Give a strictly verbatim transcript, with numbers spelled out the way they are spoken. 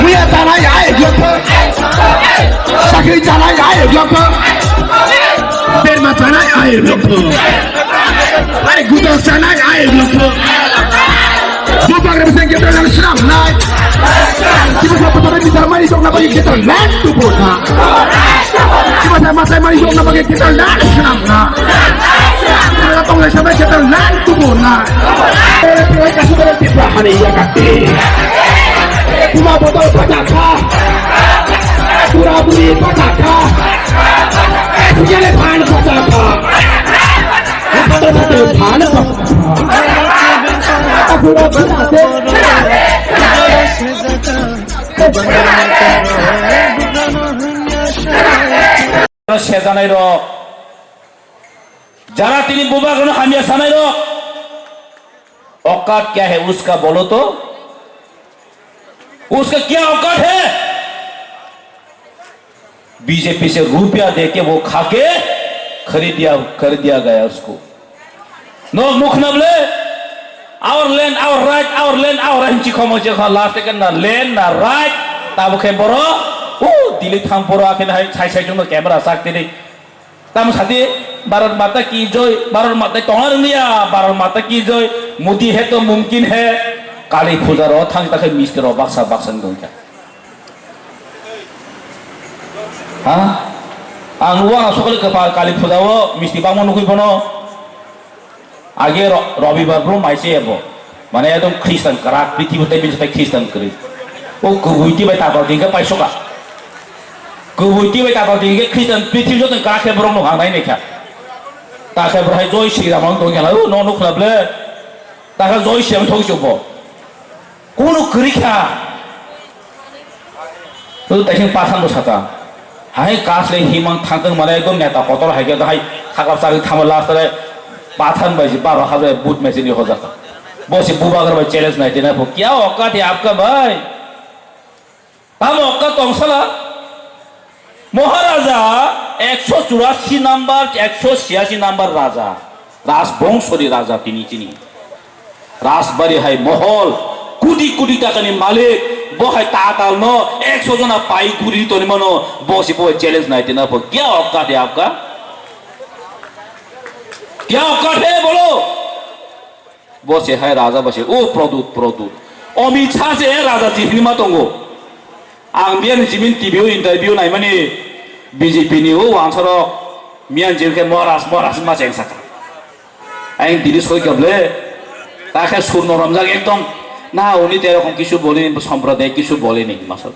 Muya chanai ai lokho. Sakri chanai ai lokho. Berma chanai ai lokho. Ai gudo chanai ai lokho. Bubagra bising kita yang seram nai. Kita siapa pada bisa mari dong napa kita land tu buta. Kita sama saya mari dong napa kita land seram na. Kita tong sama kita land tu buta. Kita kasih pada kita hari ya kaki. Pura botol pacaka. Pura buri pacaka. Punya le pan pacaka. Pura botol pan pacaka. Pura botol. Sejanai rok, jara tini bubagrano hamya sanai rok, औकात क्या है उसका बोलो तो? उसका क्या औकात है? बीजेपी से रुपया देके वो खाके खरीद दिया, खरीद दिया गया उसको। Nok nukhnable, our land, our right, our land, our right, hinchi khomo je kho, last ke na land na right, tabo khe boro, o, Delhi thang boro, akhe na hai, sai sai jongno camera sak tini. Tamo sati, Bharat Mata ki joy, Bharat Mata tongar niya, Bharat Mata ki joy, Modi hai to mumkin hai, Kali puja ro thang ta khe misti ro baksa baksa ni dongkha. Ha? Ang nugo ang sokole kepal Kali puja o misti bangma nukui bono. Age ro-, Robibar bro maise ebo. Mane ekdom Christian kwrak, prithibi tei bini satai Christian kwrwi. O kwbwi twi bai tatal twi hwnkhe paisoka. Kwbwi twi bai tatal twi hwnkhe Christian prithibi joto kwrak khe borok no ang nai naikha. Ta khe bro hai Joi Shri Ram ang tong khe lai, o no nukla ble. Ta khe Joi Shri Ram thok chukbo. Kunu kwrwi kha. Tei taising pathan bo saka. Hai kas le himang thangtong mane ekdom neta kotor hai khe hai khaklap chagwi thangma last le pathan bai si baro hajar vote machine ni hojak. Bo si bubagra bai challenge nai tena pho. Kya औकात है आपका भाई? Tamo ka tongsala? Maharaja ekso churasi number, ekso chhiyasi number raja. Rajbongshoni raja tini chini. Rajbari hai mohol, koti koti takani malik, bo hai tatal no ekso jona pai guri toni mano, bo si bo challenge nai tena bo kya औकात है आपका? क्या औकात है बोलो? Bo se hai raja bo se, o Produt, Produt. Amit Shah se raja si hinwi ma tongo. Ang biyani jimin T V o interview naimani B J P ni o wansarok miyan jil khe Maharaj, Maharaj ma cheng saka. Ang dili soi kable, ta khe sur noromjak ekdom. Na uni te erokom kisu bolini, somproday kisu bolini, masal.